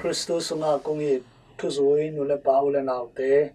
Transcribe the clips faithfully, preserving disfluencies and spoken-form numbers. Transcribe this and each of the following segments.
Khristu sungah kong it thuzui nu le pa, u le naute,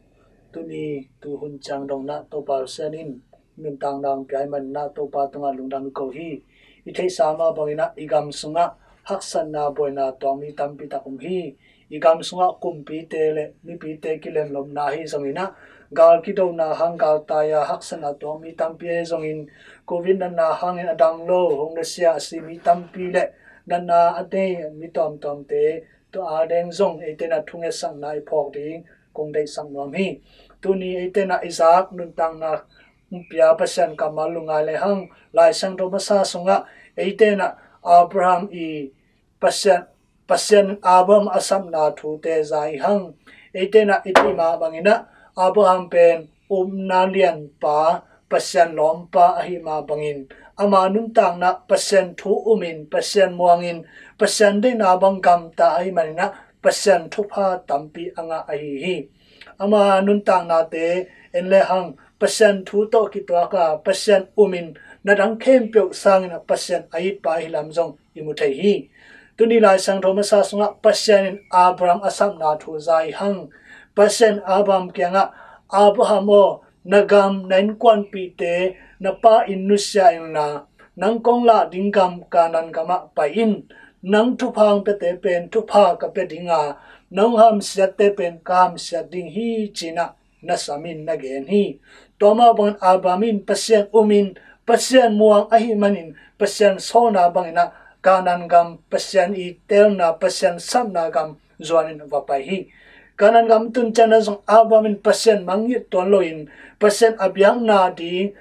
tuni tuhun ciang dong na Topa Pasian in nuntakna hong pia ahih manin na Topa tungah lungdam i ko hi. I theihsa mah bangin ah i gam sungah haksatna, buaina tuak mi tampi tak om hi. I gam sungah kumpite le mipite kilemlomna ahi zongin ah gal kidona hang galtai-a haksatna tuak mi tampi ahi zongin, covid natna hangin a dam lo, hong nasia a si mi tampi le natna a nei mi tuamtuamte tua ading zong eite in ah thungetsakna i phawk ding kong deihsak nuam hi. Tuni eite in ah i zak nuntakna hong pia Pasian kammal lungngai le hang, Lai Siangtho masa sungah eite in ah Abraham i Pasian, Pasian in Abraham a sapna thute za i hang. Eite in ah i theih mah bangin ah Abraham pen upna lianpa, Pasian lawmpa ahih mah bangin ama nuntakna Pasian thu umin, Pasian muangin, Pasian deihna bang gamta ahih manin ah Pasian thupha tampi a ngah ahi hi. Ama nuntaknate en le hang, Pasian thu tawh kituak a, Pasian umin, na dang khempeuh sangin ah Pasian a itpa ahi lam zong i mu thei hi. Tuni Lai Siangtho masa sungah Pasian in Abraham a sapna thu za i hang. Pasian Abraham kiangah, Abraham aw, na gam, na innkuanpihte, na pa inn nusia inla, nang kong lah ding gam Kanaan gamah pai in. Nang thupha hong piate pen thupha ka pia ding a, nang hamsiatte pen ka hamsiat ding hi, ci-in ah na sam in na gen hi. Tua mah bangin Abraham in Pasian umin, Pasian muang ahih manin Pasian sawlna bangin ah Kanaan gam, Pasian i teelna, Pasian sapna gam zuanin va pai hi. Kanaan gam tun ciangin zong Abraham in Pasian mangngilh tuan loin, Pasian a biakna ding,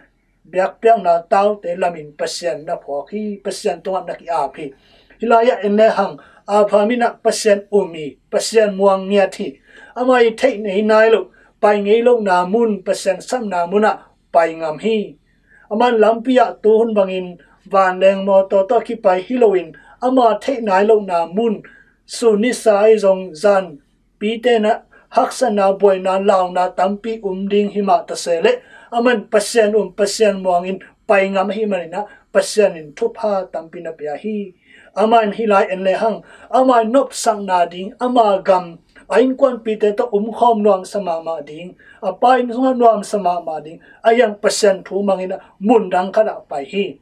biakpiakna taute lamin Pasian na phawk hi, Pasian tungah na ki-ap hi. Hih lai-ah en le hang, Abraham in ah Pasian um hi, Pasian muang ngiat hi. Amah i theih ngei nai loh, pai ngei lohna mun, Pasian sapna munah pai ngam hi. Aman lampi ah tuhun bangin vanleng mawtaw tawh kipai hi loin, ama theih nai lohna mun, sun nisa ahi zong zan pite in ah haksatna, buaina, launa tampi um ding hi mah ta se leh, aman Pasian um, Pasian muangin pai ngam ahih manin ah Pasian in thupha tampi na pia hi. Amah in hih lai en le hang, amah in nopsakna ding, ama gam, a innkuanpihte tawh umkhawm nuamsa mahmah ding, a pa inn sungah nuamsa mahmah ding, a hiang Pasian thu mangin ah mun dang khatah pai hi.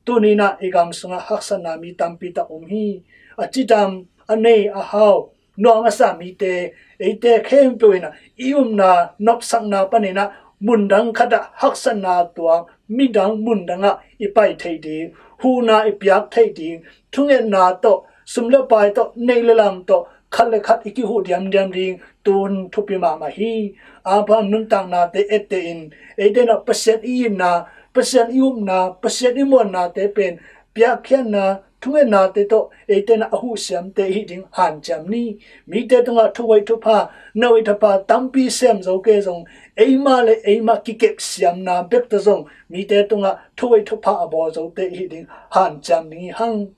Tuni in ah i gam sungah haksatna mi tampi tak om hi. A cidam, a nei, a hau, nuam a sa mite, eite khempeuh in ah i upna, nopsakna panin ah mun dang khatah haksatna tuak, midang mun dangah i pai theih ding, huhna i piak theih ding, thungetna tawh, sum le pai tawh, neih le lam tawh, khat le khat i kihuh diamdiam ding tun thupi mahmah hi. Abraham nuntaknate etteh in, eite in ah Pasian i itna, Pasian i upna, Pasian i muannate pen piakkhiatna, thungetnate tawh eite in ah a huh siamte i hih ding hanciam ni. Mite tungah thuhoih thupha, na hoih thupha tampi sem zo kei zong, eimah le eimah kikep siamna bek tawh zong mite tungah thuhoih thupha a bawl zote i hih ding hanciam ding hi hang.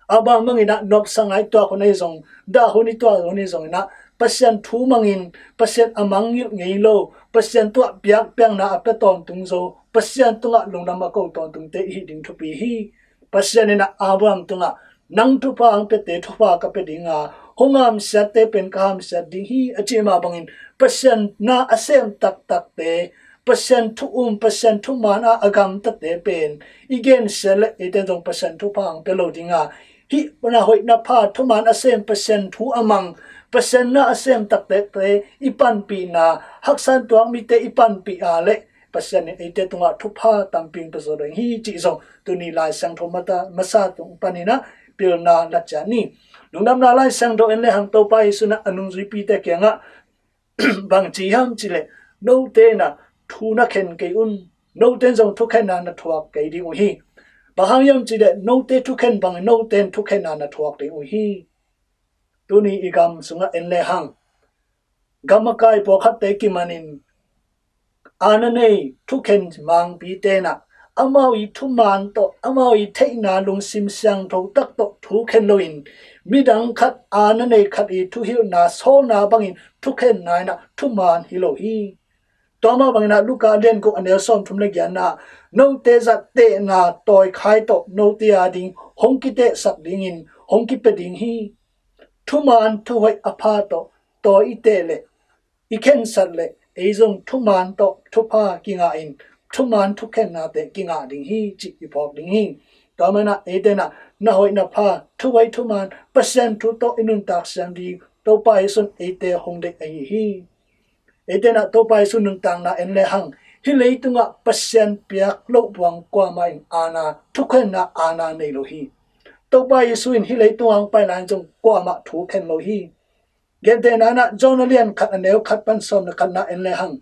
Abraham bangin ah nopsa ngai tuak hun ahi zong, dah hun i tuak hun ahi zongin ah, Pasian thu mangin, Pasian a mangngilh ngei lo, Pasian tungah biakpiakna a pia tawntung zo, Pasian tungah lungdam a ko tawntungte i hih ding thupi hi. Pasian in ah Abraham tungah, nang thupha hong piate thupha ka pia ding a, hong hamsiatte pen ka hamsiat ding hi, a cih mah bangin, Pasian na a sem taktakte, Pasian thu um, Pasian thuman a a gamtate pen i gensia leh eite zong Pasian thupha hong pia lo ding a, hih na hoih na pha thuman a sem Pasian thu a mang, Pasian na a sem taktakte i panpihna, haksat tuak mite i panpih a leh Pasian in eite tungah thupha tampi hong pia zo ding hi cih zong tuni Lai Siangtho mata, masa tung panin ah pilna la ciat ni. Lungdamna Lai Siangtho en le hang, Topa Jesu in ah a nungzuipite kiangah bang ci hiam cih leh, note in ah thu na khen kei un, note in zong thukhenna na thuak kei ding uh hi. Bang hang hiam cih leh, note thukhen bangin note in thukhenna na thuak ding uh hi. Tuni i gam sungah en le hang, gam a kai pawlkhatte kimanin, a na nei thukhen mangpite in ah amau i thuman tawh, amau i theihna lungsim siangtho tak tawh thukhen loin, midang khat, a na nei khat i thuhilhna sawlna bangin thukhenna in ah thuman hi lo hi. Tua mah bangin ah Luka a lian guk, a neu sawmthum le giatna ah, note zattehna tawikhai tawh note a ding hong kitehsak dingin hong kipia ding hi. thuman thuhoih a pha tawh tawi i teh leh, i khensat leh, ei zong thuman tawh thupha kingah in, thuman thukhennate kingah ding hi, cih i phawk ding hi. Tua manah eite nah na hoih na pha, thuhoih thuman, Pasian thu tawh i nuntak siam ding Topa Jesu in eite hong deih ahi hi. Eite nah Topa Jesu nuntakna en lehang, hih leitungah Pasian piak loh buang kuamah in aana, thukhenna aana nei lo hi. Topa Jesu in hih leitungah hong pai lai-in zong kuamah thu khen lo hi. Gentehna nah John a lian khat a neu khat pan sawm le khatna en lehang,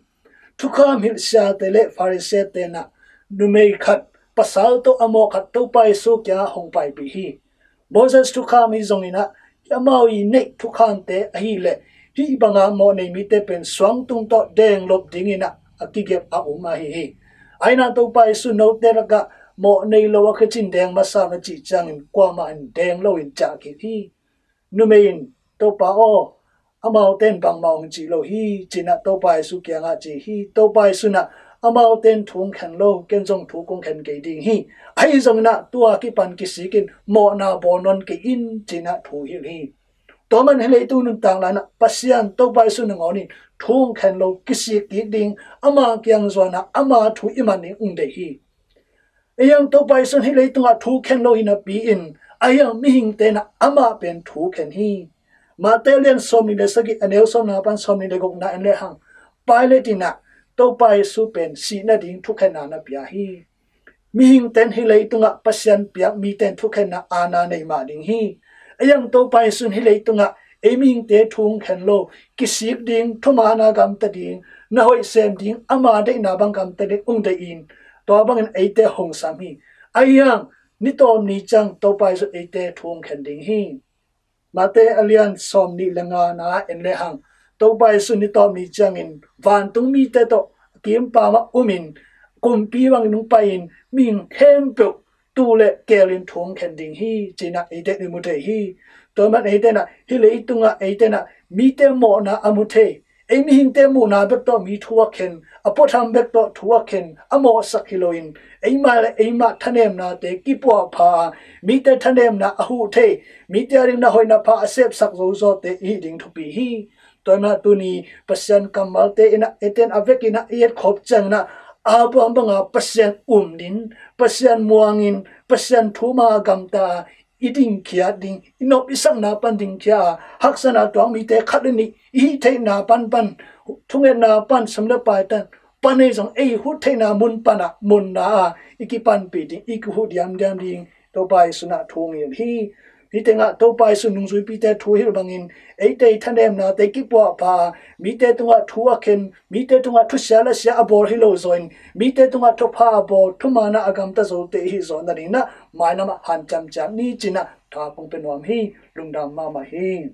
thukham hilh siate le Pharisee-te nah numei khat pasal tawh a mawh khat Topa Jesu kiangah hong paipih hi. Moses thukham hi zongin ah, amau i neih thukhamte ahih leh hih banga mawh nei mite pen suangtum tawh deng lop dingin ah a kigelh a um ahi hi. Ahi nah Topa Jesu in note lakah mawh nei lo a kicin deng masa na cih ciangin kuamah in deng loin ciah kik hi. Numei in, Topa aw, amaute in bangmah hong ci lo hi, ci-in ah Topa Jesu kiangah ci hi. Topa Jesu in ah, amaute in thu hong khen lo, ken zong thu kong khen kei ding hi. Ahi zongin ah tua kipan kisik in mawhna bawl nawn kei in, ci-in ah thu hilh hi. Tua man hih leitung nuntak lai-in ah Pasian Topa Jesu nangawn in thu hong khen lo, kisik kik ding, ama kiang zuan ah ama thu i man ding hong deih hi. Ahi hang Topa Jesu in hih leitungah thu khen lo hi napi-in, ahi hang mihingte nah amah pen thu khen hi. Matthai a lian sawmnih le sagih a neu sawmnga pan sawmnih le gukna en lehang, Pilate in ah Topa Jesu pen sih nading thukhenna na pia hi. Mihingte in hih leitungah Pasian piak mite in thukhenna aana nei mah ding hi. Ahi hang Topa Jesu in hih leitungah ei mihingte thu hong khen lo, kisik ding, thuman a gamta ding, na hoih sem ding, ama deihna bang gamta ding hong deih in, tua bangin eite hong sam hi. Ahi hang ni tawp ni ciang Topa Jesu in eite thu hong khen ding hi. Matthai a lian sawmnih le ngana en lehang, Topa Jesu in ni tawp ni ciangin vantung mite tawh a kiim paam ah umin, kumpi bangin hong pai-in mihing khempeuh tuu le keelin thu hong khen ding hi, ci-in ah eite in i mu thei hi. Tua man eite in ah hih leitungah eite in ah mite mawhna a mu thei, ei mihingte muhna bek tawh mi thu a khen, a puatham bek tawh thu a khen, a mawhsak hi loin, eimah le eimah thanemnate kipuahpha a, mite thanemna a huh thei, mite a ding na hoih na pha a sepsak zozawte i hih ding thupi hi. Tua man ah tuni Pasian kammalte in ah eite in a vekin ah i etkhop ciangin ah, Abraham banga Pasian um ding, Pasian muangin, Pasian thu mah a gamta a, i dingkhia ding, i nop i sakna pan dingkhia a, haksatna tuang mite khat le nih i hih theihna pan pan, thungetna pan, sum le pai tan pan ei zong ei huh theihna mun pan ah munna a i kipanpih ding, i kihuh diamdiam ding Topa Jesu in ah thu hong hilh hi. Hih tengah Topa Jesu in nungzuipite thu hilh bangin eite i thanemnate kipuahpha a, mite tungah thu a khen, mite tungah thusia lasia a bawl hi lo zawin, mite tungah thupha a bawl, thuman a a gamta zote i hih zawh nadingin ah mailam ah hanciam ciat ni, ci-in ah thu hong pia nuam hi. Lungdam mahmah hi.